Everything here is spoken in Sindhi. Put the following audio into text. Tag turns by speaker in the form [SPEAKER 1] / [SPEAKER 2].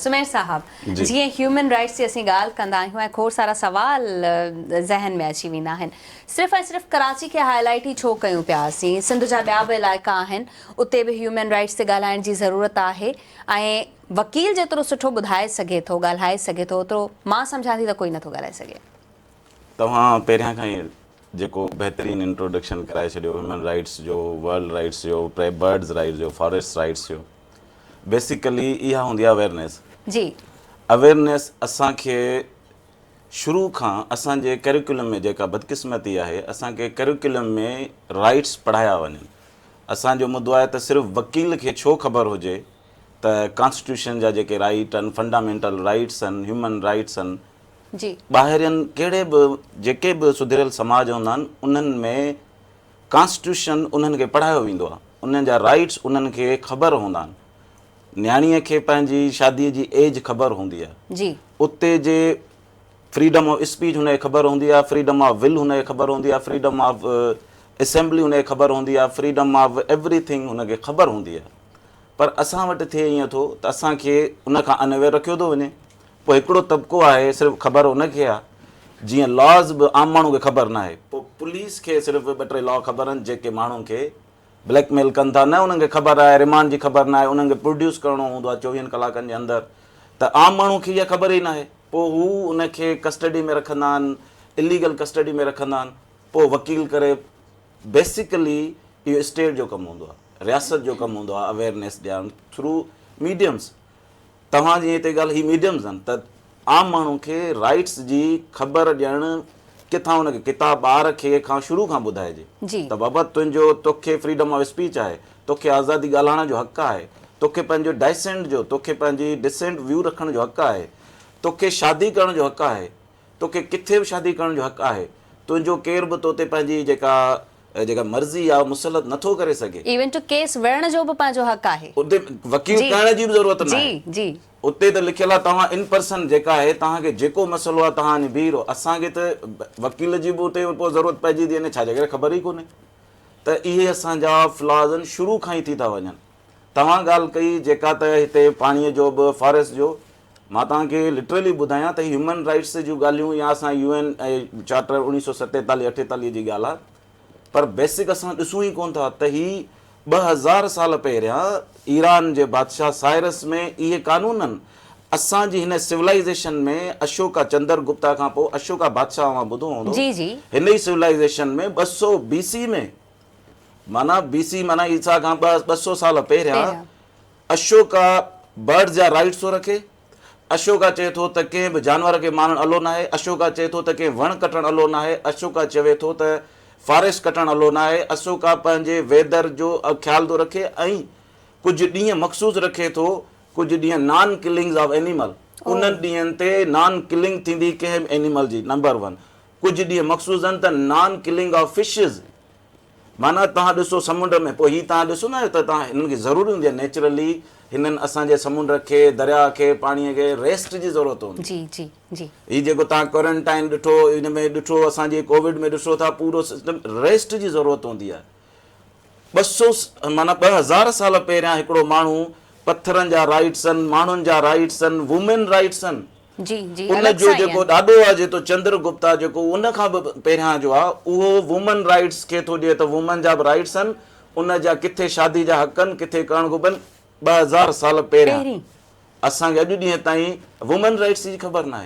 [SPEAKER 1] سمير صاحب جيئن هيومن رائٽس جي اسين ڳالهه ڪندا آهيون ۽ کوڙ سارا سوال ذهن ۾ اچي ويندا آهن صرف ۽ صرف ڪراچي کي هائي لائيٽ ئي ڇو ڪيون پيا اسين سنڌ جا ٻيا به علائقا آهن اتي به هيومن رائٽس تي ڳالهائڻ جي ضرورت آهي ۽ وڪيل جيترو سٺو ٻڌائي سگهي ٿو ڳالهائي سگهي ٿو اوترو مان سمجهان ٿي ته ڪوئي نٿو ڳالهائي سگهي.
[SPEAKER 2] توهان پهريان کان ئي جيڪو بهترين انٽروڊڪشن ڪرائي ڇڏيو هيومن رائٽس جو ورلڊ رائٽس جو برڊز رائٽس جو فاريسٽ رائٽس جو بيسيڪلي اها هوندي آهي اويرنيس.
[SPEAKER 1] جي.
[SPEAKER 2] اويرنيس اسان کي شروع کان اسان جي ڪريڪولم ۾ جيڪا بدقسمتي آهي اسان کي ڪريڪولم ۾ رائيٽس پڙهايا وڃن اسان جو مدعو آهي ته صرف وڪيل کي ڇو خبر هجي ته ڪانسٽيٽيوشن جا جيڪي رائيٽ آهن فنڊامينٽل رائيٽس آهن هيومن رائيٽس آهن
[SPEAKER 1] جي.
[SPEAKER 2] ٻاهرين ڪهڙي به جيڪي به سڌريل سماج هوندا آهن انهن ۾ ڪانسٽيٽيوشن انهن کي پڙهايو ويندو آهي انهن جا رائيٽس انهن کي خبر هوندا آهن نياڻيء کي پنهنجي شاديء جي ايج خبر هوندي آهي
[SPEAKER 1] جي.
[SPEAKER 2] اتي جي فريڊم آف اسپيچ هن کي خبر هوندي آهي فريڊم آف ول هن کي خبر هوندي آهي فريڊم آف اسيمبلي هن کي خبر هوندي آهي فريڊم آف ايوري ٿنگ هن کي خبر هوندي آهي پر اسان وٽ ٿئي ائين ٿو ته اسان کي ان کان ان اويئر رکيو ٿو وڃي پوء هڪڙو طبقو آهي صرف خبر ان کي آهي جيئن لاز به عام ماڻهو کي خبر ناهي پوء پوليس کي صرف ٻه ٽي لا خبر آهن جيڪي ماڻهن کي بليڪ ميل ڪن ٿا نه انهن کي خبر آهي ريمانڊ جي خبر ناهي انهن کي پروڊيوس ڪرڻو هوندو آهي چوويهن ڪلاڪن جي اندر ته عام ماڻهو کي اها خبر ئي ناهي پوء هو ان کي ڪسٽڊي ۾ رکندا آهن اليگل ڪسٽڊي ۾ رکندا آهن پوء وڪيل ڪري بيسيڪلي اهو اسٽيٽ جو ڪم هوندو آهي رياست جو ڪم هوندو آهي اويئرنيس ڏيارڻ ٿرو ميڊيمز توهان جي هتي ڳالهه هي ميڊيمز آهن ته عام ماڻهو کي رائيٽس جي خبر ڏيڻ ڪٿان ان کي ڪتاب ٻار کي کان شروع کان ٻڌائجي
[SPEAKER 1] جي.
[SPEAKER 2] ته بابا تنهنجو توکي فريڊم آف اسپيچ آهي توکي آزادي ڳالهائڻ جو حق آهي توکي پنهنجو ڊائسينٽ جو توکي پنهنجي ڊسينٽ ويو رکڻ جو حق آهي توکي شادي ڪرڻ جو حق آهي توکي ڪٿي به شادي ڪرڻ جو حق آهي تنهنجو ڪير به توتي پنهنجي جيڪا جيڪا مرضي آهي مسلط نٿو ڪري سگهي.
[SPEAKER 1] ايون ٽو ڪيس وڙهڻ جو به پنهنجو حق آهي.
[SPEAKER 2] اتي وڪيل
[SPEAKER 1] جي
[SPEAKER 2] ڪرڻ جي به ضرورت ناهي.
[SPEAKER 1] جي جي.
[SPEAKER 2] اتي ته لکيل آهي توهان ان پرسن جيڪا آهي توهان کي جيڪو مسئلو آهي توهان وڃي بيهي رهو اسان کي ته وڪيل جي به اتي پوء ضرورت پئجي ٿي وڃي ڇا جي ڪري خبر ئي ڪونهي ته اهي اسان جا فلاز آهن شروع کان ئي ٿي ٿا وڃن توهان ڳالهه ڪئي جيڪا ته هتي پاڻي جو به فاريسٽ جو مان توهان کي لٽرلي ٻڌايان ته هي هيومن رائيٽس جون ڳالهيون يا اسان يو اين چارٽر اوڻيهه سو ستيتاليهه اٺيتاليهه جي ڳالهه آهي پر بيسڪ اسان ڏسون ئي ڪونه ٿا ته هي 2000 سال پهريان ايران جي بادشاهه سائرس ۾ اهي قانون آهن اسان جي هن سولائيزيشن ۾ اشوڪا چندر گپتا کان پوء اشوڪا بادشاهه اوهان ٻڌو هوندو
[SPEAKER 1] جي جي.
[SPEAKER 2] هن ئي سولائيزيشن ۾ 200 بي سي ۾ معنيٰ بي سي معنيٰ عيسيٰ کان 200 سال پهريان
[SPEAKER 1] پهريان.
[SPEAKER 2] اشوڪا برڊز جا رائيٽس ٿو رکي، اشوڪا چئي ٿو ته ڪنهن به جانور کي مارڻ الو ناهي، اشوڪا چئي ٿو ته ڪنهن وڻ ڪٽڻ الو ناهي، اشوڪا چوي ٿو ته فاريسٽ ڪٽڻ الو ناهي، اشوڪا پنهنجي ويدر جو خيال ٿو رکي ۽ ڪجهه ڏينهن مخصوص رکي ٿو، ڪجهه ڏينهن نان ڪلنگز آف اينيمل، انهن ڏينهن تي نان ڪلنگ ٿيندي ڪنهن به اينيمل جي، نمبر ون، ڪجهه ڏينهن مخصوص آهن ته نان ڪلنگ آف فشز، معنيٰ توهان ڏسو سمنڊ ۾ پوء هي توهان ڏسندا آهيو ته توهان هنن کي ضروري هوندي آهي نيچرلي هنن اسان جي سمنڊ کي درياء کي پاڻي کي ريسٽ جي ضرورت هوندي.
[SPEAKER 1] جي جي جي.
[SPEAKER 2] هي جيڪو توهان ڪورنٽائن ڏٺو ان ۾ ڏٺو اسان جي ڪووڊ ۾ ڏسو ٿا پورو سسٽم ريسٽ جي ضرورت هوندي آهي 200 معنيٰ 2000 سال پهريان هڪڙو ماڻهو پٿرن جا رائيٽس آهن ماڻهن جا رائيٽس آهن وومين رائيٽس آهن
[SPEAKER 1] جي جي
[SPEAKER 2] ان
[SPEAKER 1] الڳ
[SPEAKER 2] جو
[SPEAKER 1] سان ئي
[SPEAKER 2] جيڪو
[SPEAKER 1] آهن.
[SPEAKER 2] ڏاڏو آ جيتو چندر گپتا جيڪو ان کان به پهريان جو آ اهو وومن رائيٽس کي ٿو ڏئي ته وومن جا به رائيٽس آهن ان جا ڪٿي شادي جا حق آهن ڪٿي ڪرڻ گهربن 2000 سال پهريان
[SPEAKER 1] پهرين.
[SPEAKER 2] اسان کي اڄ ڏينهن تائين وومن رائيٽس جي خبر ناهي.